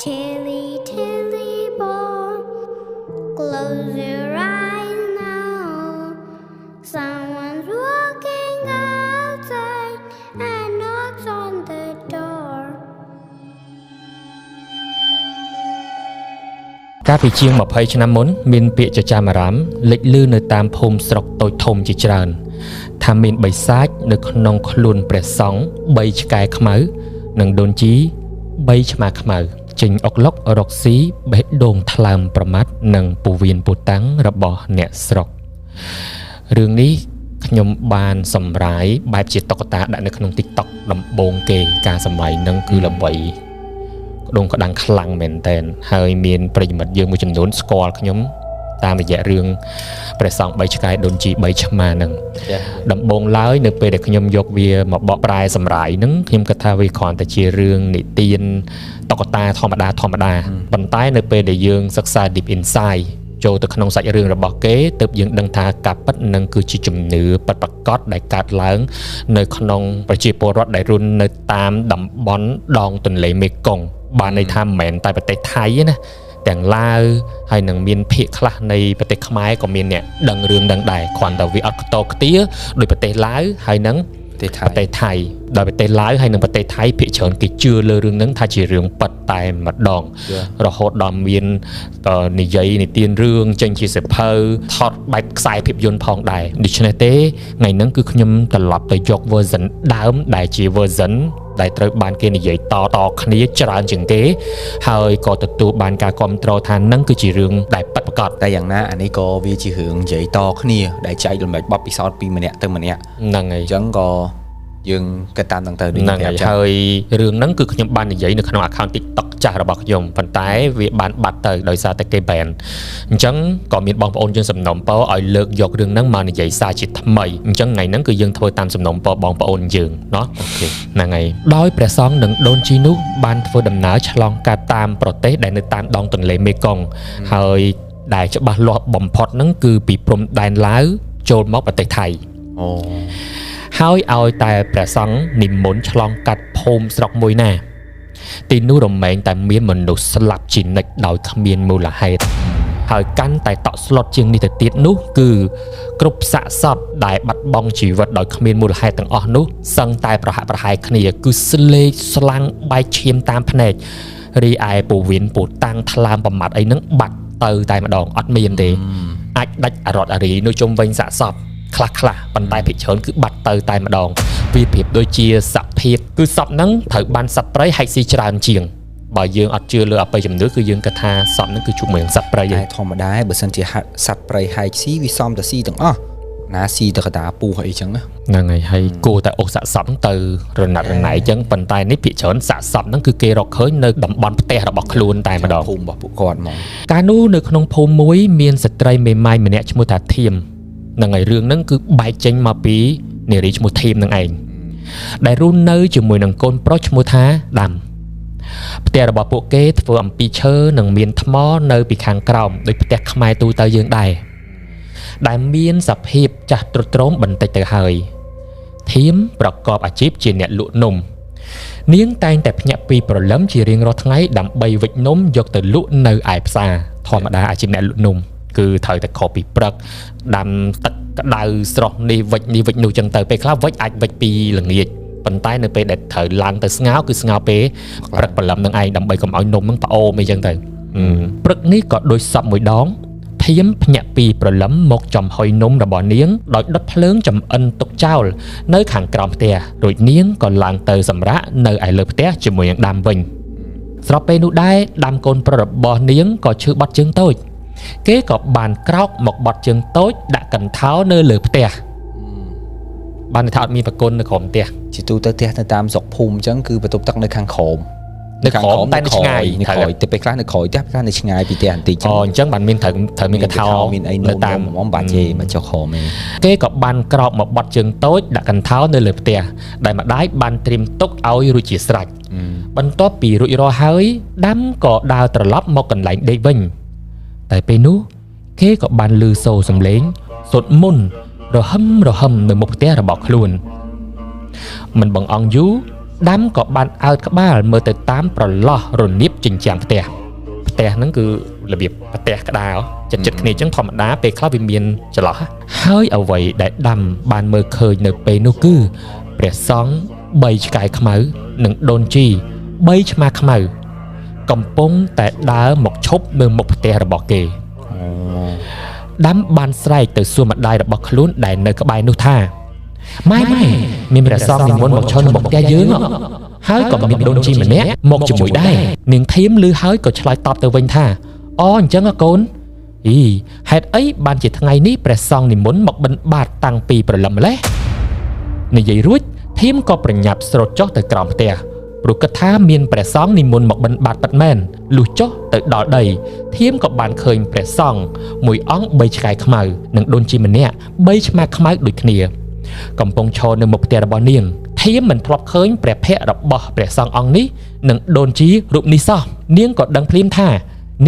Tilly, Tilly boy, close your eyes now. Someone's walking outside and knocks on the door. កាលពីជាង20ឆ្នាំមុនមានពាក្យចចាមអារាមលេចឮនៅតាមភូមិស្រុកតូចធំជាច្រើនថាមានបិសាចនៅក្នុងខ្លួនព្រះសង្ឃ3ឆ្កែខ្មៅនិងដូនជី3ឆ្មាខ្មៅចេញអុកឡុករកស៊ីបេះដូងថ្លើមប្រមាត់និងពវៀនពូតាំងរបស់អ្នកស្រុករឿងនេះខ្ញុំបានសម្រាយបែបជាតុក្កតាដាក់នៅក្នុង TikTok ដំបូងគេការសម័យនឹងគឺល្បីក្ដុងក្ដាំងខ្លាំងមែនតែនហើយមានប្រិយមិត្តយើងមួយចំនួនស្គាល់ខ្ញុំតាមរយៈរឿងព្រះសង្ឃ3ឆ្កែដូនជី3ឆ្មានឹងដំបូងឡើយនៅពេលដែលខ្ញុំយកវាមកបកប្រែសម្រាយនឹងខ្ញុំគិតថាវាគ្រាន់តែជារឿងនិទានតុក្កតាធម្មតាធម្មតាប៉ុន្តែនៅពេលដែលយើងសិក្សា deep inside ចូលទៅក្នុងសាច់រឿងរបស់គេទើបយើងដឹងថាការពិតនឹងគឺជាជំនឿពិតប្រាកដដែលកើតឡើងនៅក្នុងប្រជាពលរដ្ឋដែលរស់នៅតាមតំបន់ដងទន្លេមេគង្គបានន័យថាមិនមែនតែប្រទេសថៃទេណាទាំងឡាវហើយនឹងមានភាគខ្លះនៃប្រទេសខ្មែរក៏មានអ្នកដឹងរឿងដឹងដែរគ្រាន់តែវាអត់ខ្ទខ្ទាដោយប្រទេសឡាវហើយនឹងប្រទេសថៃដោយប្រទេសឡាវហើយនឹងប្រទេសថៃភាគច្រើនគេជឿលើរឿងហ្នឹងថាជារឿងពិតតែម្ដងរហូតដល់មាននិយាយនិទានរឿងចេញជាសៀវភៅថតបែបខ្សែភាពយន្តផងដែរដូច្នេះទេថ្ងៃហ្នឹងគឺខ្ញុំត្រឡប់ទៅយក version ដើមដែលជា version ដែលត្រូវបានគេនិយាយតតគ្នាច្រើនជាងគេហើយក៏ទទួលបានការគាំទ្រថានឹងគឺជារឿងដែលពិតប្រាកដតែយ៉ាងណាអានេះក៏វាជារឿងនិយាយតគ្នាដែលចែករំលែកបទពិសោធន៍ពីម្នាក់ទៅម្នាក់ហ្នឹងហើយអញ្ចឹងក៏យើងគិតតាមហ្នឹងទៅដូចហ្នឹងហើយរឿងហ្នឹងគឺខ្ញុំបាននិយាយនៅក្នុង account TikTok ចាស់របស់ខ្ញុំប៉ុន្តែវាបានបាត់ទៅដោយសារតែគេ ban អញ្ចឹងក៏មានបងប្អូនយើងសំណូមពរឲ្យលើកយករឿងហ្នឹងមកនិយាយសារជាថ្មីអញ្ចឹងថ្ងៃហ្នឹងគឺយើងធ្វើតាមសំណូមពរបងប្អូនយើងเนาะហ្នឹងហើយដោយព្រះសង្ឃនិងដូនជីនោះបានធ្វើដំណើរឆ្លងកាត់តាមប្រទេសដែលនៅតាមដងទន្លេមេគង្គហើយដែលច្បាស់លាស់បំផុតហ្នឹងគឺពីព្រំដែនឡាវចូលមកប្រទេសថៃអូហើយឲ្យតែព្រះសង្ឃនិមន្តឆ្លងកាត់ភូមិស្រុកមួយណាទីនោះរមែងតែមានមនុស្សស្លាប់ជានិច្ចដោយគ្មានមូលហេតុហើយកាន់តែតក់ស្លុតជាងនេះទៅទៀតនោះគឺគ្រប់សាកសពដែលបាត់បង់ជីវិតដោយគ្មានមូលហេតុទាំងអស់នោះសឹងតែប្រហាក់ប្រហែលគ្នាគឺស្លេកស្លាំងបែកឈាមតាមភ្នែករីឯពវៀនពូតាំងថ្លើមប្រមាត់អីហ្នឹងបាត់ទៅតែម្ដងអត់មានទេអាចដាច់អរត់អារីនៅជុំវិញសាកសពខ្លះខ្លះប៉ុន្តែភាគច្រើនគឺបាត់ទៅតែម្ដងវាប្រៀបដូចជាសភាពគឺសពហ្នឹងត្រូវបានសត្វព្រៃហែកស៊ីច្រើនជាងបើយើងអត់ជឿលើអបិយជំនឿគឺយើងគិតថាសពហ្នឹងគឺជួបមួយនឹងសត្វព្រៃតែធម្មតាបើសិនជាសត្វព្រៃហែកស៊ីវាសមតែស៊ីទាំងអស់ណាស៊ីតកតាពស់អីចឹងហ្នឹងហើយហើយគួរតែអូសសាកសពហ្នឹងទៅរណាត់រណៃចឹងប៉ុន្តែនេះភាគច្រើនសាកសពហ្នឹងគឺគេរកឃើញនៅតំបន់ផ្ទះរបស់ខ្លួនតែម្ដងភូមិរបស់ពួកគាត់ហ្មងកាលនោះនៅក្នុងភូមិមួយមានស្ត្រីមេម៉ាយម្នាក់ឈ្មោះថាធៀមហ្នឹងហើយរឿងហ្នឹងគឺបែកចេញមកពីនារីឈ្មោះធីមនឹងឯងដែលរស់នៅជាមួយនឹងកូនប្រុសឈ្មោះថាដាំផ្ទះរបស់ពួកគេធ្វើអំពីឈើនិងមានថ្មនៅពីខាងក្រោមដូចផ្ទះខ្មែរទូទៅយើងដែរដែលមានសភាពចាស់ទ្រុឌទ្រោមបន្តិចទៅហើយធីមប្រកបអាជីពជាអ្នកលក់នំនាងតែងតែភ្ញាក់ពីព្រលឹមជារៀងរាល់ថ្ងៃដើម្បីវេចនំយកទៅលក់នៅឯផ្សារធម្មតាអាជីពអ្នកលក់នំគឺត្រូវតែខុសពីព្រឹកដាំទឹកក្តៅស្រស់នេះវិចនេះវិចនោះចឹងទៅពេលខ្លះវិចអាចវិចពីល្ងាចប៉ុន្តែនៅពេលដែលត្រូវឡើងទៅស្ងោគឺស្ងោពេលព្រឹកព្រលឹមនឹងឯងដើម្បីកុំឲ្យនំនឹងផ្អូមអីចឹងទៅព្រឹកនេះក៏ដូចសពមួយដងធៀមភ្ញាក់ពីព្រលឹមមកចំហុយនំរបស់នាងដោយដុតភ្លើងចំអិនទុកចោលនៅខាងក្រោមផ្ទះរួចនាងក៏ឡើងទៅសម្រាកនៅឯលើផ្ទះជាមួយនឹងដាំវិញស្របពេលនោះដែរដាំកូនប្រុសរបស់នាងក៏ឈឺបត់ជើងតូចគេក៏បានក្រោកមកបត់ជើងតូចដាក់កន្ធោនៅលើផ្ទះបានថាអត់មានប្រគុណនៅក្រោមផ្ទះជាទូទៅផ្ទះនៅតាមស្រុកភូមិអញ្ចឹងគឺបន្ទប់ទឹកនៅខាងក្រោមនៅក្រោមតែនៅឆ្ងាយនៅក្រោយទៅពេលខ្លះនៅក្រោយផ្ទះខ្លះនៅឆ្ងាយពីផ្ទះបន្តិចអូអញ្ចឹងបានមានត្រូវមានកន្ធោមានអីនៅតាមហ្មងបាច់ទេមកចុះក្រោមទេគេក៏បានក្រោកមកបត់ជើងតូចដាក់កន្ធោនៅលើផ្ទះដែលម្ដាយបានត្រៀមទុកឲ្យរួចជាស្រេចបន្ទាប់ពីរួចរាល់ហើយដាំក៏ដើរត្រឡប់មកកន្លែងដេកវិញតែពេលនោះគេក៏បានឮសូរសំឡេងសូត្រមន្តរហឹមរហឹមនៅមុខផ្ទះរបស់ខ្លួនមិនបង្អង់យូរ ដាំក៏បានអើតក្បាលមើលទៅតាមប្រឡោះរនាបជញ្ជាំងផ្ទះផ្ទះហ្នឹងគឺរបៀបផ្ទះក្តារចិត្តចិត្តគ្នាអញ្ចឹងធម្មតាពេលខ្លះវាមានចន្លោះហើយអ្វីដែលដាំបានមើលឃើញនៅពេលនោះគឺព្រះសង្ឃ3ឆ្កែខ្មៅនិងដូនជី3ឆ្មាខ្មៅកំពុងតែដើរមកឈប់នៅមុខផ្ទះរបស់គេដាំបានស្រែកទៅសួរម្ដាយរបស់ខ្លួនដែលនៅក្បែរនោះថាម៉ែម៉ែមានព្រះសង្ឃនិមន្តមកឈរនៅមុខផ្ទះយើងហើយក៏មានដូនជីម្នាក់មកជាមួយដែរនាងធីមឮហើយក៏ឆ្លើយតបទៅវិញថាអូអញ្ចឹងកូនអីហេតុអីបានជាថ្ងៃនេះព្រះសង្ឃនិមន្តមកបិណ្ឌបាតតាំងពីព្រលឹមម្ល៉េះនិយាយរួចធីមក៏ប្រញាប់ស្រោតចុះទៅក្រោមផ្ទះព្រោះគិតថាមានព្រះសង្ឃនិមន្តមកបិណ្ឌបាតពិតមែនលុះចុះទៅដល់ដីធីមក៏បានឃើញព្រះសង្ឃមួយអង្គ3ឆ្កែខ្មៅនិងដូនជីម្នាក់3ឆ្មាខ្មៅដូចគ្នាកំពុងឈរនៅមុខផ្ទះរបស់នាងធីមមិនធ្លាប់ឃើញព្រះភ័ក្ត្ររបស់ព្រះសង្ឃអង្គនេះនិងដូនជីរូបនេះសោះនាងក៏ដឹងភ្លាមថា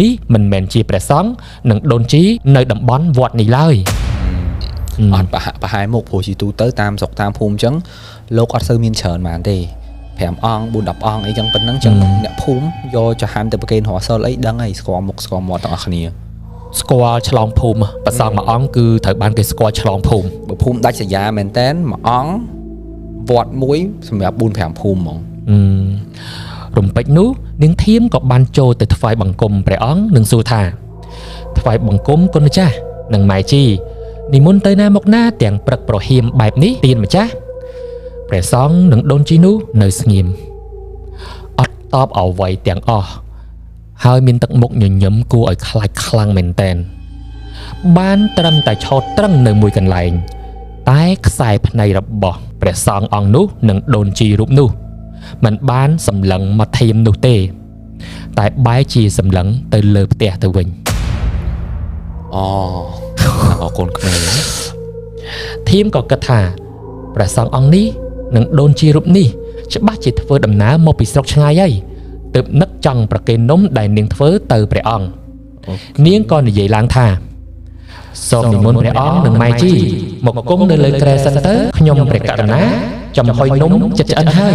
នេះមិនមែនជាព្រះសង្ឃនិងដូនជីនៅតំបន់វត្តនេះឡើយអត់ប្រហែលមុខព្រោះជាទូទៅតាមស្រុកតាមភូមិអញ្ចឹងលោកអត់សូវមានច្រើនហ្មងទេ5អង្គ4 10អង្គអីចឹងប៉ុណ្ណឹងចឹងអ្នកភូមិយកចហានទៅប្រគេនរកសិលអីដឹងហើយស្គាល់មុខស្គាល់មាត់ទាំងអស់គ្នាស្គាល់ឆ្លងភូមិព្រះសង្ឃមួយអង្គគឺត្រូវបានគេស្គាល់ឆ្លងភូមិបើភូមិដាច់ស្រយាមែនតែនមួយអង្គវត្តមួយសម្រាប់4 5ភូមិហ្មងរំពេចនោះនាងធីមក៏បានចូលទៅថ្វាយបង្គំព្រះអង្គនិងសួរថាថ្វាយបង្គំគុណម្ចាស់និងម៉ែជីនិមន្តទៅណាមកណាទាំងព្រឹកប្រហៀមបែបនេះទៀនម្ចាស់ព្រះសង្ឃនិងដូនជីនោះនៅស្ងៀមអត់តបអ្វីទាំងអស់ហើយមានទឹកមុខញញឹមគួរឲ្យខ្លាចខ្លាំងមែនទែនបានត្រឹមតែឈរត្រឹងនៅមួយកន្លែងតែខ្សែភ្នែករបស់ព្រះសង្ឃអង្គនោះនិងដូនជីរូបនោះមិនបានសម្លឹងមកធៀមនោះទេតែបែរជាសម្លឹងទៅលើផ្ទះទៅវិញអូអរគុណក្មេងធៀមក៏គិតថាព្រះសង្ឃអង្គនេះនិងដូនជីរូបនេះច្បាស់ជាធ្វើដំណើរមកពីស្រុកឆ្ងាយហើយទើបនឹកចង់ប្រគេននំដែលនាងធ្វើទៅព្រះអង្គនាងក៏និយាយឡើងថាសូមនិមន្តព្រះអង្គនិងម៉ែជីមកគង់នៅលើគ្រែសិនទៅខ្ញុំព្រះករុណាចំហុយនំចិត្តឆ្អិនហើយ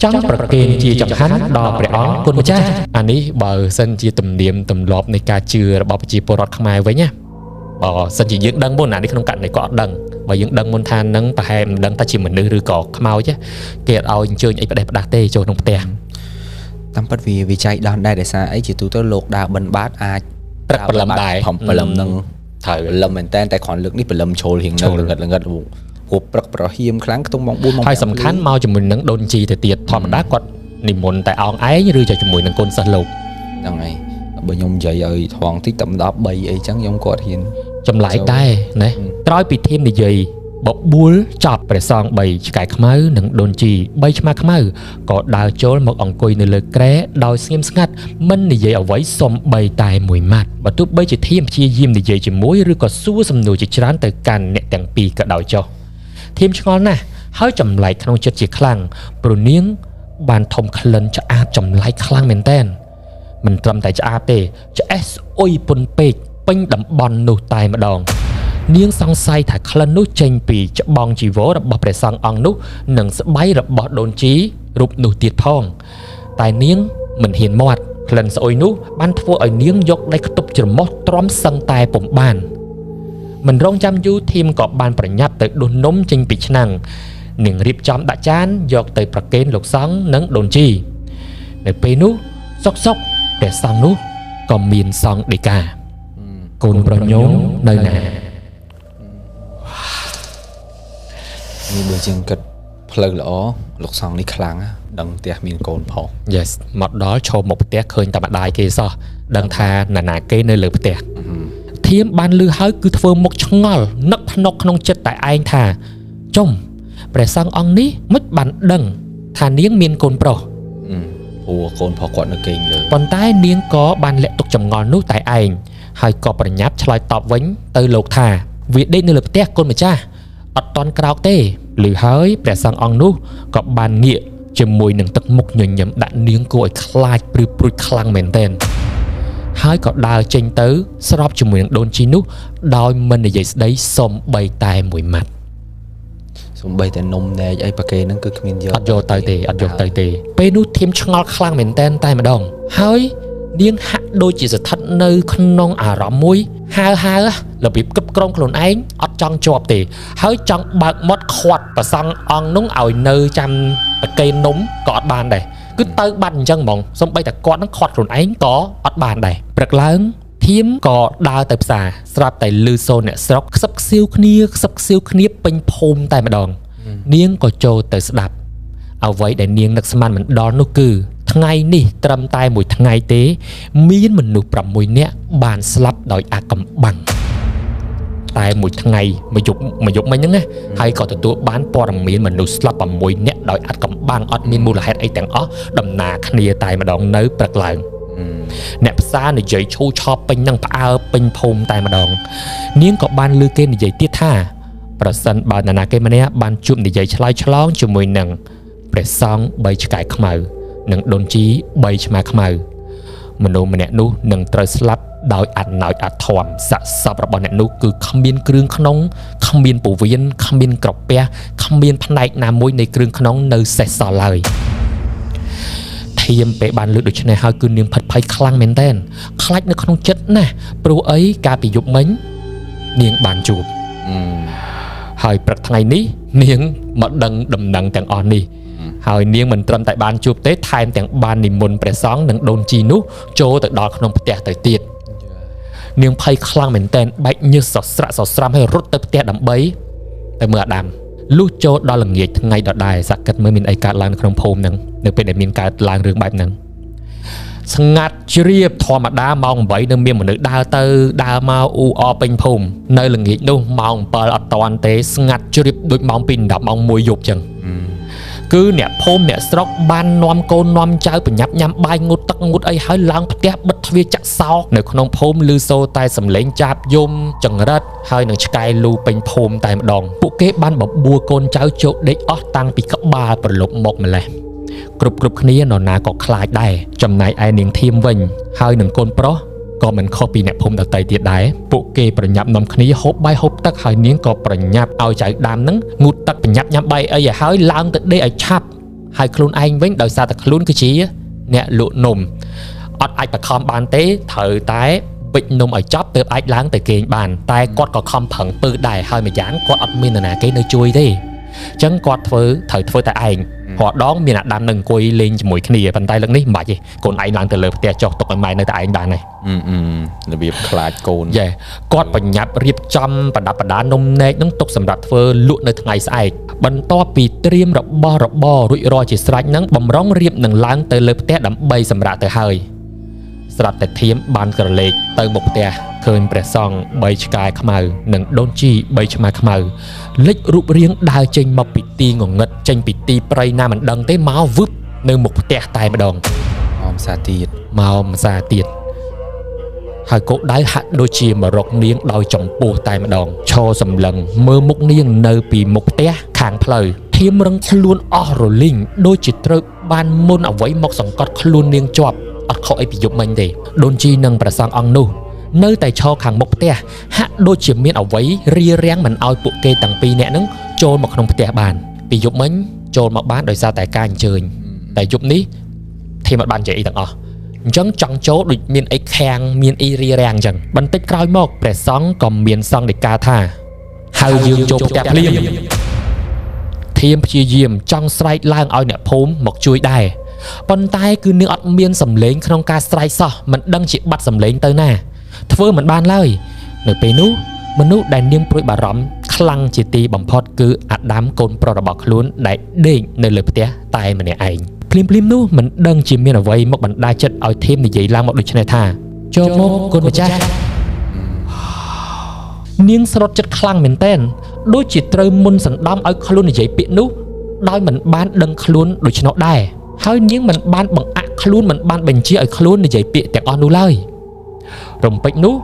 ចង់ប្រគេនជាចង្ហាន់ដល់ព្រះអង្គគុណម្ចាស់អានេះបើសិនជាទំនៀមទម្លាប់នៃការជឿរបស់ប្រជាពលរដ្ឋខ្មែរវិញណាបើសិនជាយើងដឹងមុនអានេះក្នុងករណីក៏អត់ដឹងបើយើងដឹងមុនថានឹងប្រហែលមិនដឹងថាជាមនុស្សឬក៏ខ្មោចគេអត់ឲ្យអញ្ជើញអីផ្ដេសផ្ដាស់ទេចូលក្នុងផ្ទះតាមពិតវាវិច័យដោះដែរដោយសារអីជាទូទៅលោកដើរបិណ្ឌបាតអាចព្រឹកព្រលឹមដែរព្រលឹមនឹងត្រូវព្រលឹមមែនតើតែគ្រាន់លើកនេះព្រលឹមចូលរៀងនៅល្ងិតល្ងិតព្រោះព្រឹកប្រហៀមខ្លាំងខ្ទង់ម៉ោង4ម៉ោងហើយសំខាន់មកជាមួយនឹងដូនជីទៅទៀតធម្មតាគាត់និមន្តតែអងឯងឬចជាមួយនឹងកូនសិស្សលោកហ្នឹងហើយបើខ្ញុំនិយាយឲ្យថងតិចតែដល់3អីចឹងខ្ញុំគាត់ហ៊ានចម្លែកដែរណាក្រោយពីធីមនិយាយបបួលចប់ព្រះសង្ឃ3ឆ្កែខ្មៅនិងដូនជី3ឆ្មាខ្មៅក៏ដើរចូលមកអង្គុយនៅលើគ្រែដោយស្ងៀមស្ងាត់មិននិយាយអ្វីសំបីតែមួយម៉ាត់បើទោះបីជាធីមព្យាយាមនិយាយជាមួយឬក៏សួរសំណួរជាច្រើនទៅកាន់អ្នកទាំងពីរក៏ដោយចុះធីមឆ្ងល់ណាស់ហើយចម្លែកក្នុងចិត្តជាខ្លាំងព្រោះនាងបានធំក្លិនឆ្អាបចម្លែកខ្លាំងមែនទែនមិនត្រឹមតែឆ្អាបទេឆ្អេះស្អុយពុនពេកពេញតំបន់នោះតែម្ដងនាងសង្ស័យថាក្លិននោះចេញពីច្បងជីវររបស់ព្រះសង្ឃអង្គនោះនិងស្បៃរបស់ដូនជីរូបនោះទៀតផងតែនាងមិនហ៊ានមាត់ក្លិនស្អុយនោះបានធ្វើឲ្យនាងយកដៃខ្ទប់ច្រមុះទ្រាំសឹងតែពុំបានមិនរងចាំយូរធីមក៏បានប្រញាប់ទៅដួសនំចេញពីឆ្នាំងនាងរៀបចំដាក់ចានយកទៅប្រគេនលោកសង្ឃនិងដូនជីនៅពេលនោះសុកសុកព្រះសង្ឃនោះក៏មានសង្ឃដីកាកូនប្រញោមនៅណានេះបើជាងគិតផ្លូវល្អលោកសង្ឃនេះខ្លាំងដឹងផ្ទះមានកូនផង Yes មកដល់ឈរមកផ្ទះឃើញតែម្ដាយគេសោះដឹងថាណានាគេនៅលើផ្ទះធៀមបានលឺហើយគឺធ្វើមុខឆ្ងល់នឹកភ្នក់ក្នុងចិត្តតែឯងថាចំព្រះសង្ឃអង្គនេះមិនបានដឹងថានាងមានកូនប្រុសព្រោះកូនប្រុសគាត់នៅគេងលើប៉ុន្តែនាងក៏បានលាក់ទុកចម្ងល់នោះតែឯងហើយក៏ប្រញាប់ឆ្លើយតបវិញទៅលោកថាវាដេកនៅលើផ្ទះកូនម្ចាស់អត់តន់ក្រោកទេឬហើយព្រះសង្ឃអង្គនោះក៏បានងាកជាមួយនឹងទឹកមុខញញឹមដាក់នាងគួរឲ្យខ្លាចព្រឺព្រួចខ្លាំងមែនទែនហើយក៏ដើរចេញទៅស្របជាមួយនឹងដូនជីនោះដោយមិននិយាយស្ដីសំបីតែមួយម៉ាត់ សំបីតែនំនែកអីប្រគេហ្នឹងគឺគ្មានយក អត់យកទៅទេអត់យកទៅទេពេលនោះធៀមឆ្ងល់ខ្លាំងមែនតែនតែម្ដងហើយនាងហាក់ដូចជាស្ថិតនៅក្នុងអារម្មណ៍មួយហើហើរបៀបគ្រប់គ្រងខ្លួនឯងអត់ចង់ជាប់ទេហើយចង់បើកមាត់ខាត់ប្រសង់អង្គនោះឲ្យនៅចាំប្រគេននំក៏អត់បានដែរគឺទៅបាត់អញ្ចឹងហ្មងសំបីតែគាត់នឹងខាត់ខ្លួនឯងក៏អត់បានដែរព្រឹកឡើងធៀមក៏ដើរទៅផ្សារស្រាប់តែលឺសូរអ្នកស្រុកខ្សឹបខ្សៀវគ្នាខ្សឹបខ្សៀវគ្នាពេញភូមិតែម្ដងនាងក៏ចូលទៅស្ដាប់អ្វីដែលនាងនឹកស្មានមិនដល់នោះគឺថ្ងៃនេះត្រឹមតែមួយថ្ងៃទេ មានមនុស្ស6នាក់បានស្លាប់ដោយអាកំបាំងតែមួយថ្ងៃមួយយប់មួយយប់មិញហ្នឹងណាហើយក៏ទទួលបានព័ត៌មានមនុស្សស្លាប់6នាក់ដោយអាកំបាំងអត់មានមូលហេតុអីទាំងអស់ដំណើរគ្នាតែម្ដងនៅព្រឹកឡើងអ្នកផ្សារនិយាយឈូឆប់ពេញនឹងផ្អើពេញភូមិតែម្ដងនាងក៏បានលើគេនិយាយទៀតថាប្រសិនបើនរណាគេម្នាក់បានជួបនិយាយឆ្លើយឆ្លងជាមួយនឹងព្រះសង្ឃ3ឆ្កែខ្មៅនិងដូនជី3ឆ្មាខ្មៅមនុស្សម្នាក់នោះនឹងត្រូវស្លាប់ដោយអណោចអធមសាកសពរបស់អ្នកនោះគឺគ្មានគ្រឿងក្នុងគ្មានពោះវៀនគ្មានក្រពះគ្មានផ្នែកណាមួយនៃគ្រឿងក្នុងនៅសេសសល់ឡើយធៀមពេលបានលើកដូច្នេះហើយគឺនាងផិតភ័យខ្លាំងមែនទែនខ្លាចនៅក្នុងចិត្តណាស់ព្រោះអីកាលពីយប់មិញនាងបានជួបហើយព្រឹកថ្ងៃនេះនាងមកដឹងដំណឹងទាំងអស់នេះហើយនាងមិនត្រឹមតែបានជួបទេថែមទាំងបាននិមន្តព្រះសង្ឃនិងដូនជីនោះចូលទៅដល់ក្នុងផ្ទះទៅទៀតនាងភ័យខ្លាំងមែនទែនបែកញើសសស្រាក់សស្រាំហើយរត់ទៅផ្ទះដើម្បីទៅមើលអាដាមលុះចូលដល់ល្ងាចថ្ងៃដដែលសាក់គិតមើលមានអីកើតឡើងនៅក្នុងភូមិហ្នឹងនៅពេលដែលមានកើតឡើងរឿងបែបហ្នឹងស្ងាត់ជ្រាបធម្មតាម៉ោង8នៅមានមនុស្សដើរទៅដើរមកអ៊ូអពេញភូមិនៅល្ងាចនោះម៉ោង7អត់តាន់ទេស្ងាត់ជ្រាបដូចម៉ោង2 10ម៉ោង1យប់ចឹងគឺអ្នកភូមិអ្នកស្រុកបាននាំកូននាំចៅប្រញាប់ញ៉ាំបាយងូតទឹកងូតអីហើយឡើងផ្ទះបិទទ្វារចាក់សោនៅក្នុងភូមិឮសូរតែសំឡេងចាបយំចង្រិតហើយនឹងឆ្កែលូពេញភូមិតែម្ដងពួកគេបានបបួលកូនចៅជោគដេកអស់តាំងពីក្បាលប្រលប់មកម្លេះគ្រប់គ្នានរណាក៏ខ្លាចដែរចំណែកឯនាងធៀមវិញហើយនឹងកូនប្រុសក៏មិនខុសពីអ្នកភូមិដទៃទៀតដែរពួកគេប្រញាប់នាំគ្នាហូបបាយហូបទឹកហើយនាងក៏ប្រញាប់ឲ្យចៅដាំហ្នឹងងូតទឹកប្រញាប់ញ៉ាំបាយអីឲ្យហើយឡើងទៅដេកឲ្យឆាប់ហើយខ្លួនឯងវិញដោយសារតែខ្លួនគឺជាអ្នកលក់នំអត់អាចបខំបានទេត្រូវតែវិចនំឲ្យចប់ទើបអាចឡើងទៅគេងបានតែគាត់ក៏ខំប្រឹងពើដែរហើយម្យ៉ាងគាត់អត់មាននរណាគេនៅជួយទេអញ្ចឹងគាត់ធ្វើត្រូវធ្វើតែឯងរាល់ដងមានអាដាមនឹងអង្គុយលេងជាមួយគ្នាប៉ុន្តែលើកនេះមិនបាច់ទេកូនឯងឡើងទៅលើផ្ទះចុះទុកឲ្យម៉ែនៅតែឯងបានហើយរបៀបខ្លាចកូនយេគាត់ប្រញាប់រៀបចំប្រដាប់ប្រដានំនែកនឹងទុកសម្រាប់ធ្វើលក់នៅថ្ងៃស្អែកបន្ទាប់ពីត្រៀមរបស់របររួចរាល់ជាស្រេចនឹងបំរុងរៀបនឹងឡើងទៅលើផ្ទះដើម្បីសម្រាកទៅហើយស្រាប់តែធៀមបានក្រឡេកទៅមុខផ្ទះឃើញព្រះសង្ឃ3ឆ្កែខ្មៅនិងដូនជី3ឆ្មាខ្មៅលេចរូបរាងដើរចេញមកពីទីងងឹតចេញពីទីព្រៃណាមិនដឹងទេមកវឹបនៅមុខផ្ទះតែម្ដងមកម្សាទៀតមកម្សាទៀតហើយគោដៅហាក់ដូចជាមករកនាងដោយចំពោះតែម្ដងឈរសម្លឹងមើលមុខនាងនៅពីមុខផ្ទះខាងផ្លូវធៀមរឹងខ្លួនអស់រលីងដូចជាត្រូវបានមុនអ្វីមកសង្កត់ខ្លួននាងជាប់អត់ខុសអីពីយប់មិញទេដូនជីនិងព្រះសង្ឃអង្គនោះនៅតែឈរខាងមុខផ្ទះហាក់ដូចជាមានអ្វីរារាំងមិនឲ្យពួកគេទាំងពីរនាក់នឹងចូលមកក្នុងផ្ទះបានពីយប់មិញចូលមកបានដោយសារតែការអញ្ជើញតែយប់នេះធៀមអត់បាននិយាយអីទាំងអស់អញ្ចឹងចង់ចូលដូចមានអីខាំងមានអីរារាំងអញ្ចឹងបន្តិចក្រោយមកព្រះសង្ឃក៏មានសង្ឃដីកាថាហៅយើងចូលផ្ទះភ្លាមធៀមព្យាយាមចង់ស្រែកឡើងឲ្យអ្នកភូមិមកជួយដែរប៉ុន្តែគឺនាងអត់មានសម្លេងក្នុងការស្រែកសោះមិនដឹងជាបាត់សម្លេងទៅណាធ្វើមិនបានឡើយនៅពេលនោះមនុស្សដែលនាងព្រួយបារម្ភខ្លាំងជាទីបំផុតគឺអាដាមកូនប្រុសរបស់ខ្លួនដែលដេកនៅលើផ្ទះតែម្នាក់ឯងភ្លាមៗនោះមិនដឹងជាមានអ្វីមកបណ្ដាចិត្តឲ្យធៀមនិយាយឡើងមកដូចនេះថាចូលមកកូនម្ចាស់នាងស្រត់ចិត្តខ្លាំងមែនទែនដូចជាត្រូវមុនសណ្ដំឲ្យខ្លួននិយាយពាក្យនោះដោយមិនបានដឹងខ្លួនដូច្នោះដែរហើយនាងមិនបានបង្អាក់ខ្លួនមិនបានបញ្ជាឲ្យខ្លួននិយាយពាក្យទាំងអស់នោះឡើយរំពេចនោះ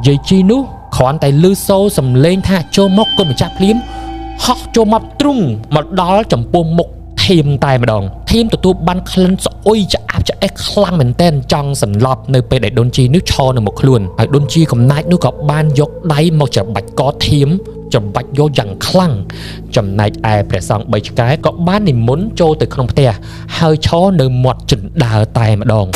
យាយជីនោះគ្រាន់តែលឺសូរសំឡេងថាចូលមកកូនម្ចាស់ភ្លាមហោះចូលមកទ្រុងមកដល់ចំពោះមុខធៀមតែម្ដងធៀមទទួលបានក្លិនស្អុយឆ្អាបឆ្អេះខ្លាំងមែនទែនចង់សន្លប់នៅពេលដែលដូនជីនេះឈរនៅមុខខ្លួនហើយដូនជីកំណាចនោះក៏បានយកដៃមកច្របាច់កធៀម ច្បាច់យកយ៉ាងខ្លាំងចំណែកឯព្រះសង្ឃ3ឆ្កែក៏បាននិមន្តចូលទៅក្នុងផ្ទះហើយឈរនៅមាត់ជណ្ដើរតែម្ដង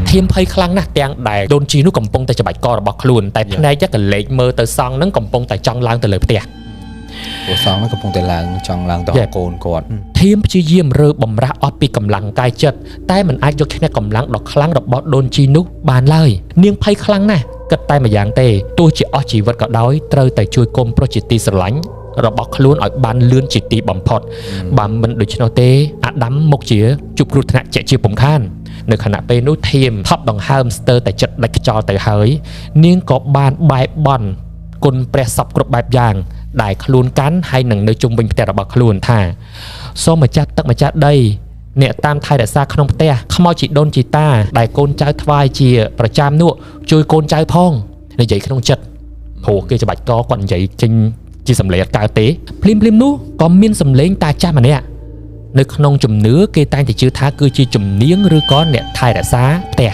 ធៀមភ័យខ្លាំងណាស់ទាំងដែលដូនជីនោះកំពុងតែច្បាច់ករបស់ខ្លួនតែភ្នែកក៏លេចមើលទៅសង្ឃនឹងកំពុងតែចង់ឡើងទៅលើផ្ទះ ព្រះសង្ឃកំពុងតែឡើងចង់ឡើងទៅកូនគាត់ ធៀមព្យាយាមរើបំរាស់អស់ពីកម្លាំងកាយចិត្តតែមិនអាចយកឈ្នះកម្លាំងដ៏ខ្លាំងរបស់ដូនជីនោះបានឡើយនាងភ័យខ្លាំងណាស់គិតតែម្យ៉ាងទេទោះជាអស់ជីវិតក៏ដោយត្រូវតែជួយកុំប្រុសជាទីស្រឡាញ់របស់ខ្លួនឲ្យបានលឿនជាទីបំផុតបើមិនដូច្នោះទេអាដាមមុខជាជួបគ្រោះថ្នាក់ជាជាពុំខាននៅខណៈពេលនោះធៀមថប់ដង្ហើមស្ទើរតែចិត្តដាច់ខ្យល់ទៅហើយនាងក៏បានបែបន់គុណព្រះសពគ្រប់បែបយ៉ាងដែលខ្លួនកាន់ហើយនឹងនៅជុំវិញផ្ទះរបស់ខ្លួនថាសូមម្ចាស់ទឹកម្ចាស់ដីអ្នកតាមថែរក្សាក្នុងផ្ទះខ្មោចជីដូនជីតាដែលកូនចៅថ្វាយជាប្រចាំនោះជួយកូនចៅផងនិយាយក្នុងចិត្តព្រោះគេច្បាច់កគាត់និយាយចេញជាសម្លេងអត់កើតទេភ្លាមៗនោះក៏មានសម្លេងតាចាស់ម្នាក់នៅក្នុងជំនឿគេតែងតែជឿថាគឺជាជំនាញឬក៏អ្នកថែរក្សាផ្ទះ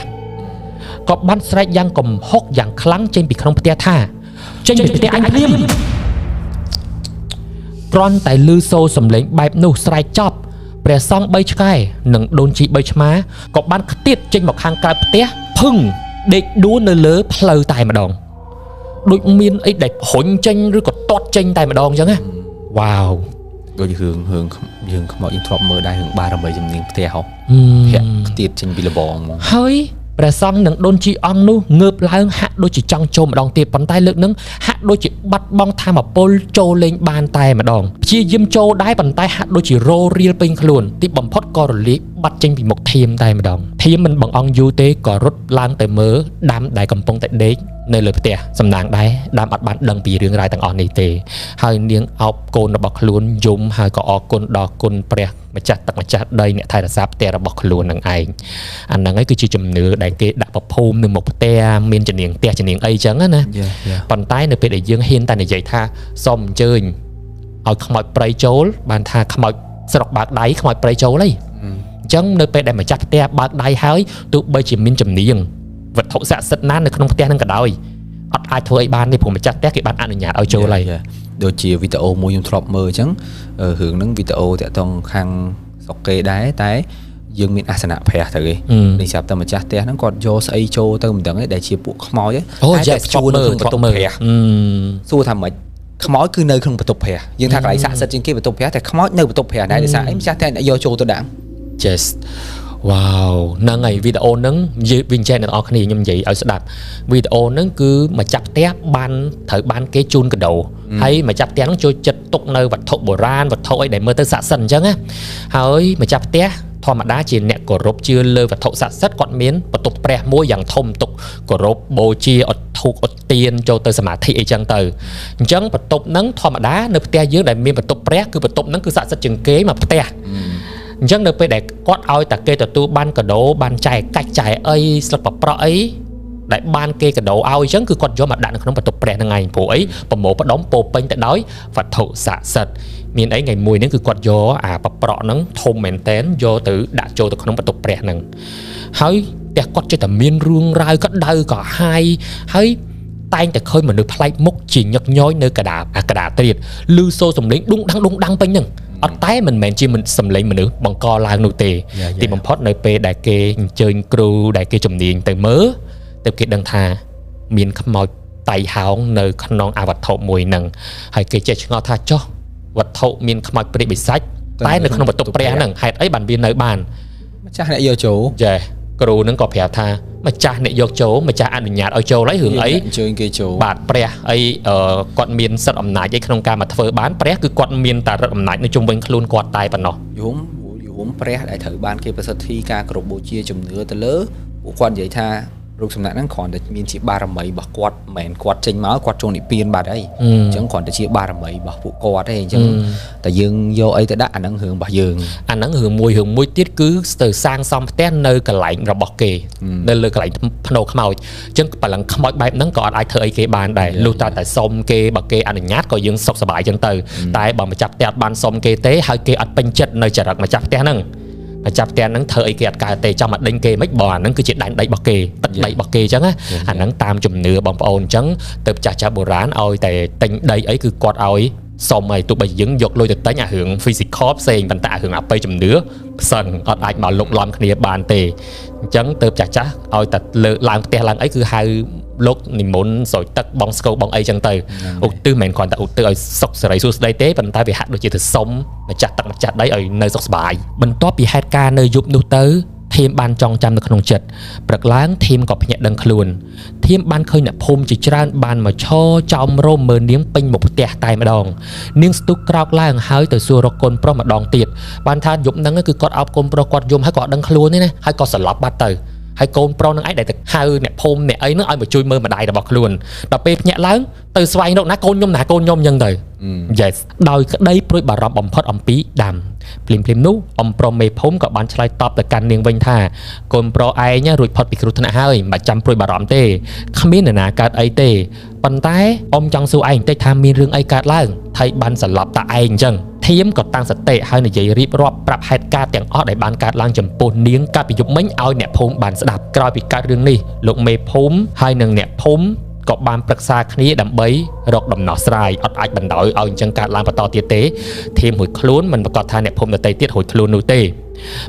ក៏បានស្រែកយ៉ាងកំហុកយ៉ាងខ្លាំងចេញពីក្នុងផ្ទះថាចេញពីផ្ទះអញភ្លាមគ្រាន់តែឮសូរសំឡេងបែបនោះស្រែកចប់ព្រះសង្ឃ3ឆ្កែនិងដូនជី3ឆ្មាក៏បានខ្ទាតចេញមកខាងក្រៅផ្ទះភឹងដេកដួលនៅលើផ្លូវតែម្ដងដូចមានអីដែលរុញចេញឬក៏ទាត់ចេញតែម្ដងអញ្ចឹងណាវ៉ាវ ដូចរឿងរឿងយើងខ្មោចយើងធ្លាប់មើលដែររឿងបារមីជំនាញផ្ទះហ៎ធាក់ខ្ទាតចេញពីលបងហ្មង ហើយព្រះសង្ឃនិងដូនជីអង្គនោះងើបឡើងហាក់ដូចជាចង់ចូលម្ដងទៀតប៉ុន្តែលើកនឹងហាក់ដូចជាបាត់បង់ធម៌ពលចូលលេងបានតែម្ដងព្យាយាមចូលដែរប៉ុន្តែហាក់ដូចជារោរៀលពេញខ្លួនទីបំផុតក៏រលាយបាត់ចេញពីមុខធៀមតែម្ដងធៀមមិនបង្អង់យូរទេក៏រត់ឡើងទៅមើលដាំដែលកំពុងតែដេកនៅលើផ្ទះសំណាងដែរដាំអត់បានដឹងពីរឿងរ៉ាវទាំងអស់នេះទេហើយនាងអោបកូនរបស់ខ្លួនយំហើយក៏អរគុណដល់គុណព្រះម្ចាស់ទឹកម្ចាស់ដីអ្នកថែរក្សាផ្ទះរបស់ខ្លួននឹងឯងអាហ្នឹងឯងគឺជាជំនឿដែលគេដាក់ប្រភូមិនៅមុខផ្ទះមានជំនាញផ្ទះជំនាញអីចឹងណាប៉ុន្តែនៅពេលដែលយើងហ៊ានតែនិយាយថាសូមអញ្ជើញឲ្យខ្មោចព្រៃចូលបានថាខ្មោចស្រុកបើកដៃខ្មោចព្រៃចូលហីអញ្ចឹងនៅពេលដែលម្ចាស់ផ្ទះបើកដៃហើយទោះបីជាមានជំនាញវត្ថុស័ក្តិសិទ្ធិណានៅក្នុងផ្ទះនឹងក៏ដោយអត់អាចធ្វើអីបានទេព្រោះម្ចាស់ផ្ទះគេបានអនុញ្ញាតឲ្យចូលហើយ ដូចជាវីដេអូមួយខ្ញុំធ្លាប់មើលអញ្ចឹងរឿងហ្នឹងវីដេអូតាក់ទងខាងស្រុកគេដែរតែយើងមានអាសនៈព្រះទៅគេនេះស្រាប់តែម្ចាស់ផ្ទះហ្នឹងគាត់យកស្អីចូលទៅមិនដឹងទេដែលជាពួកខ្មោចតែជួននៅក្នុងបន្ទប់ព្រះសួរថាម៉េចខ្មោចគឺនៅក្នុងបន្ទប់ព្រះយើងថាកន្លែងស័ក្តិសិទ្ធិជាងគេបន្ទប់ព្រះតែខ្មោចនៅបន្ទប់ព្រះដែរដោយសារអីម្ចាស់ផ្ទះអ្នកយកចូលទៅដាក់ Yes វ៉ាវហ្នឹងហើយវីដេអូហ្នឹងនិយាយវិញចែកអ្នកនរគ្នាខ្ញុំនិយាយឲ្យស្ដាប់វីដេអូហ្នឹងគឺម្ចាស់ផ្ទះបានត្រូវបានគេជូនកដោហើយម្ចាស់ផ្ទះហ្នឹងចូលចិត្តទុកនៅវត្ថុបុរាណវត្ថុអីដែលមើលទៅស័ក្តិសិទ្ធិអញ្ចឹងណាហើយម្ចាស់ផ្ទះធម្មតាជាអ្នកគោរពជឿលើវត្ថុស័ក្តិសិទ្ធិគាត់មានបន្ទប់ព្រះមួយយ៉ាងធំទុកគោរពបូជាអត់ធូបអត់ទៀនចូលទៅសមាធិអីចឹងទៅអញ្ចឹងបន្ទប់ហ្នឹងធម្មតានៅផ្ទះយើងដែលមានបន្ទប់ព្រះគឺបន្ទប់ហ្នឹងគឺស័ក្តិសិទ្ធិជាងគេមកផ្ទះអញ្ចឹងនៅពេលដែលគាត់ឲ្យតែគេទទួលបានកដោបានចែកកាច់ចែកអីស្លឹកប្រប្រក់អីដែលបានគេកដោឲ្យអញ្ចឹងគឺគាត់យកមកដាក់នៅក្នុងបន្ទប់ព្រះហ្នឹងឯងព្រោះអីប្រមូលផ្ដុំពោពេញទៅដោយវត្ថុស័ក្តិសិទ្ធិមានអីថ្ងៃមួយហ្នឹងគឺគាត់យកអាប្រប្រក់ហ្នឹងធំមែនតែនយកទៅដាក់ចូលទៅក្នុងបន្ទប់ព្រះហ្នឹងហើយផ្ទះគាត់ចេះតែមានរឿងរ៉ាវក៏ដៅក៏ហាយហើយតែងតែឃើញមនុស្សប្លែកមុខជាញឹកញយនៅកដាអាកដាត្រៀតឮសូរសំឡេងដុងដាំងដុងដាំងពេញហ្នឹងអត់តែមិនមែនជាសំឡេងមនុស្សបង្កឡើងនោះទេទីបំផុតនៅពេលដែលគេអញ្ជើញគ្រូដែលគេជំនាញទៅមើលទើបគេដឹងថាមានខ្មោចតៃហោងនៅក្នុងអាវត្ថុមួយហ្នឹងហើយគេចេះឆ្ងល់ថាចុះវត្ថុមានខ្មោចព្រាយបិសាចតែនៅក្នុងបន្ទប់ព្រះហ្នឹងហេតុអីបានវានៅបានម្ចាស់អ្នកយកចូលចេះគ្រូហ្នឹងក៏ប្រាប់ថាម្ចាស់អ្នកយកចូលម្ចាស់អនុញ្ញាតឲ្យចូលហើយរឿងអីអញ្ជើញគេចូលបាទព្រះអីគាត់មានសិទ្ធិអំណាចអីក្នុងការមកធ្វើបានព្រះគឺគាត់មានតែឫទ្ធិអំណាចនៅជុំវិញខ្លួនគាត់តែប៉ុណ្ណោះយំយំព្រះដែលត្រូវបានគេប្រសិទ្ធិការគោរពបូជាជំនឿទៅលើពួកគាត់និយាយថារូបសំណាក់ហ្នឹងគ្រាន់តែមានជាបារមីរបស់គាត់មិនមែនគាត់ចេញមកគាត់ចូលនិព្វានបាត់ហើយអញ្ចឹងគ្រាន់តែជាបារមីរបស់ពួកគាត់ទេអញ្ចឹងតែយើងយកអីទៅដាក់អាហ្នឹងរឿងរបស់យើងអាហ្នឹងរឿងមួយរឿងមួយទៀតគឺទៅសាងសង់ផ្ទះនៅកន្លែងរបស់គេនៅលើកន្លែងភ្នោខ្មោចអញ្ចឹងបលឹងខ្មោចបែបហ្នឹងក៏អត់អាចធ្វើអីគេបានដែរលុះតែតែសុំគេបើគេអនុញ្ញាតក៏យើងសុខសប្បាយអញ្ចឹងទៅតែបើម្ចាស់ផ្ទះអត់បានសុំគេទេហើយគេអត់ពេញចិត្តនៅចរិតម្ចាស់ផ្ទះហ្នឹង ម្ចាស់ផ្ទះហ្នឹងធ្វើអីគេអត់កើតទេចាំមកដេញគេមិនបើអាហ្នឹងគឺជាដែនដីរបស់គេទឹកដីរបស់គេអញ្ចឹងណាអាហ្នឹងតាមជំនឿបងប្អូនអញ្ចឹងទៅចាស់ចាស់បុរាណឲ្យតែទិញដីអីគឺគាត់ឲ្យសុំឲ្យទោះបីយើងយកលុយទៅទិញអារឿង physical ផ្សេងប៉ុន្តែអារឿងអបិយជំនឿផ្សឹងអត់អាចមកលុកលំគ្នាបានទេអញ្ចឹងទៅចាស់ចាស់ឲ្យតែលើកឡើងផ្ទះឡើងអីគឺហៅលោកនិមន្តស្រោចទឹកបងស្គរបងអីចឹងទៅឧទ្ទិសមិនមែនគ្រាន់តែឧទ្ទិសឲ្យសុខសេរីសួស្តីទេប៉ុន្តែវាហាក់ដូចជាទៅសុំម្ចាស់ទឹកម្ចាស់ដីឲ្យនៅសុខសប្បាយបន្ទាប់ពីហេតុការណ៍នៅយប់នោះទៅធីមបានចងចាំនៅក្នុងចិត្តព្រឹកឡើងធីមក៏ភ្ញាក់ដឹងខ្លួនធីមបានឃើញអ្នកភូមិជាច្រើនបានមកឈរចោមរោមមើលនាងពេញមុខផ្ទះតែម្ដងនាងស្ទុះក្រោកឡើងហើយទៅសួររកកូនប្រុសម្ដងទៀតបានថាយប់ហ្នឹងគឺគាត់អោបកូនប្រុសគាត់យំហើយក៏អត់ដឹងខ្លួនទេណាហើយក៏សន្លប់បាត់ទៅហើយកូនប្រុសនឹងឯងដែលទៅហៅអ្នកភូមិអ្នកអីហ្នឹងឲ្យមកជួយមើលម្ដាយរបស់ខ្លួនដល់ពេលភ្ញាក់ឡើងទៅស្វែងរកណាកូនខ្ញុំណាកូនខ្ញុំអញ្ចឹងទៅ Yes ដោយក្តីព្រួយបារម្ភបំផុតអំពីដាំភ្លាមៗនោះអំប្រុសមេភូមិក៏បានឆ្លើយតបទៅកាន់នាងវិញថាកូនប្រុសឯងរួចផុតពីគ្រោះថ្នាក់ហើយមិនបាច់ចាំព្រួយបារម្ភទេគ្មាននរណាកើតអីទេប៉ុន្តែអ៊ំចង់សួរឯងបន្តិចថាមានរឿងអីកើតឡើងថៃបានសន្លប់តាឯងអញ្ចឹងធីមក៏តាំងសតិហើយនិយាយរៀបរាប់ប្រាប់ហេតុការណ៍ទាំងអស់ដែលបានកើតឡើងចំពោះនាងកាលពីយប់មិញឲ្យអ្នកភូមិបានស្ដាប់ក្រោយពីកើតរឿងនេះលោកមេភូមិហើយនិងអ្នកភូមិក៏បានប្រឹក្សាគ្នាដើម្បីរកដំណោះស្រាយអត់អាចបណ្ដោយឲ្យអញ្ចឹងកើតឡើងបន្តទៀតទេធីមរួចខ្លួនមិនប្រកាសថាអ្នកភូមិដទៃទៀតរួចខ្លួននោះទេ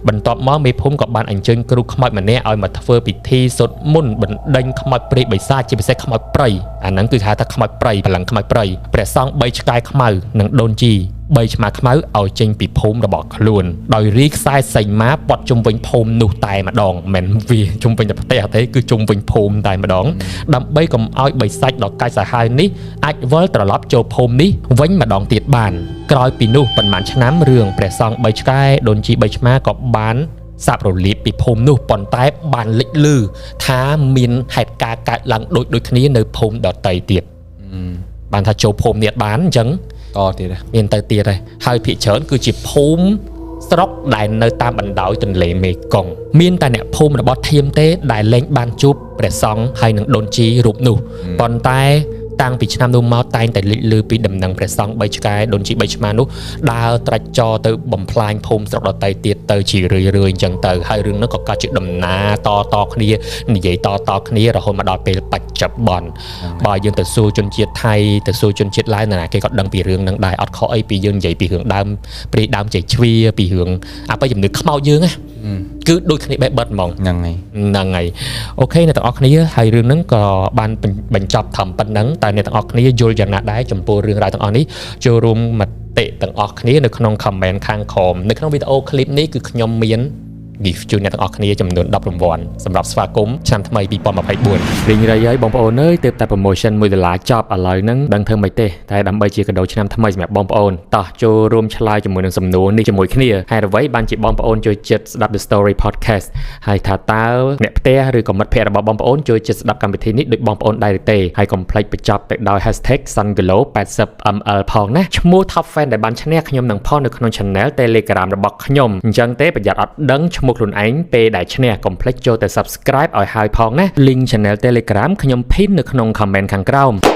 បន្ទាប់មកមេភូមិក៏បានអញ្ជើញគ្រូខ្មោចម្នាក់ឲ្យមកធ្វើពិធីសូត្រមន្តបណ្ដេញខ្មោចព្រាយបិសាចជាពិសេសខ្មោចព្រៃអាហ្នឹងគឺហៅថាខ្មោចព្រៃព្រលឹងខ្មោចព្រៃព្រះសង្ឃ3ឆ្កែខ្មៅនិងដូនជី3ឆ្មាខ្មៅឲ្យចេញពីភូមិរបស់ខ្លួនដោយរីខ្សែសីមាព័ទ្ធជុំវិញភូមិនោះតែម្ដងមិនមែនវាជុំវិញតែផ្ទះទេគឺជុំវិញភូមិតែម្ដងដើម្បីកុំឲ្យបិសាចដ៏កាចសាហាវនេះអាចវិលត្រឡប់ចូលភូមិនេះវិញម្ដងទៀតបានក្រោយពីនោះប៉ុន្មានឆ្នាំរឿងព្រះសង្ឃ3ឆ្កែដូនជី3ឆ្មាក៏បានសាបរលាបពីភូមិនោះប៉ុន្តែបានលេចឮថាមានហេតុការណ៍កើតឡើងដូចគ្នានៅភូមិដទៃទៀតបានថាចូលភូមិនេះបានអញ្ចឹង តទៀត មានទៅទៀតហើយហើយភាគច្រើនគឺជាភូមិស្រុកដែលនៅតាមបណ្ដោយទន្លេមេគង្គមានតែអ្នកភូមិរបស់ធៀមទេដែលលែងបានជួបព្រះសង្ឃហើយនឹងដូនជីរូបនោះប៉ុន្តែតាំងពីឆ្នាំនោះមកតែងតែលេចឮពីដំណឹងព្រះសង្ឃ3ឆ្កែដូនជី3ឆ្មានោះដើរត្រាច់ចរទៅបំផ្លាញភូមិស្រុកដទៃទៀតទៅជារឿយៗអញ្ចឹងទៅហើយរឿងនោះក៏កើតជាដំណាតតគ្នានិយាយតតគ្នារហូតមកដល់ពេលបច្ចុប្បន្នបើយើងទៅសួរជនជាតិថៃទៅសួរជនជាតិឡាវណាគេក៏ដឹងពីរឿងហ្នឹងដែរអត់ខុសអីពីយើងនិយាយពីរឿងដើមព្រាយដើមចេកជ្វាពីរឿងអបិយជំនឿខ្មោចយើងណាគឺដូចគ្នាបេះបិទហ្មង ហ្នឹងហើយ ហ្នឹងហើយ OK អ្នកទាំងអស់គ្នាហើយរឿងហ្នឹងក៏បានបញ្ចប់ត្រឹមប៉ុណ្ណឹងតែអ្នកទាំងអស់គ្នាយល់យ៉ាងណាដែរចំពោះរឿងរ៉ាវទាំងអស់នេះចូលរួមមតិទាំងអស់គ្នានៅក្នុង comment ខាងក្រោមនៅក្នុងវីដេអូ clip នេះគឺខ្ញុំមាន gift ជូនអ្នកទាំងអស់គ្នាចំនួន10រង្វាន់សម្រាប់ស្វាគមន៍ឆ្នាំថ្មី2024រីងរៃហើយបងប្អូនអើយទើបតែ promotion 1ដុល្លារចប់ឥឡូវហ្នឹងដឹងធ្វើម៉េចទេតែដើម្បីជាកាដូឆ្នាំថ្មីសម្រាប់បងប្អូនតោះចូលរួមឆ្លើយជាមួយនឹងសំណួរនេះជាមួយគ្នាហេតុអ្វីបានជាបងប្អូនចូលចិត្តស្ដាប់ The Story Podcast ហើយថាតើអ្នកផ្ទះឬក៏មិត្តភ័ក្តិរបស់បងប្អូនចូលចិត្តស្ដាប់កម្មវិធីនេះដូចបងប្អូនដែរឬទេហើយកុំភ្លេចបញ្ចប់ទៅដោយ #SunGlow80ml ផងណាឈ្មោះ Top Fan ដែលបានឈ្នះខ្ញុំនឹងផុសនៅក្នុង Channel Telegram របស់ខ្ញុំអញ្ចឹងទេប្រយ័ត្នអត់ដឹងឈ្មោះខ្លួនឯងពេលដែលឈ្នះកុំភ្លេចចូលទៅ Subscribe ឲ្យហើយផងណា Link Channel Telegram ខ្ញុំ pin នៅក្នុង comment ខាងក្រោម។